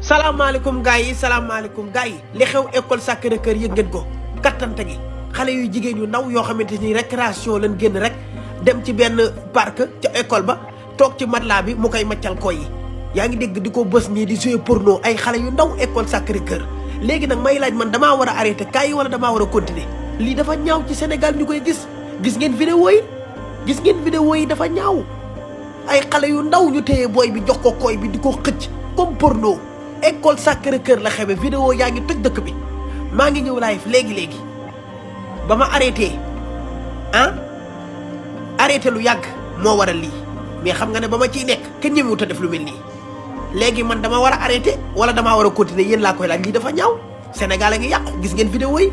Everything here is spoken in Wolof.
salaamaaleykum gars yi salaamaaleykum gars yi li xew école Sacré-Cœur yëg ngeen ko kattante gi xale yu jigéen yu ndaw yoo xamante ni récréation lañ génn rek dem ci benn parc ca école ba toog ci matelas bi mu koy maccal koy yi yaa ngi dégg di ko bës nii di jouer porno ay xale yu ndaw école Sacré-Cœur léegi nag may laaj man damaa war a arrêté kaay yi wala damaa war a continuer lii dafa ñaaw ci Sénégal ñu koy gis ngeen vidéo yi dafa ñaaw ay xale yu ndaw ñu téye booy bi jox ko koy bi di ko xëcc comme porno école Sacré-Cœur la xewe vidéo yaa ngi toj dëkk bi maa ngi ñëw live léegi ba ma arrêté lu yàgg moo waral lii mais xam nga ne ba ma ciy nekk kenn ñemewut a def lu mel nii léegi man dama war a arrêté wala damaa war a continuer yéen laa koy laaj lii dafa ñaaw Sénégal a ngi yàqu gis ngeen vidéo yi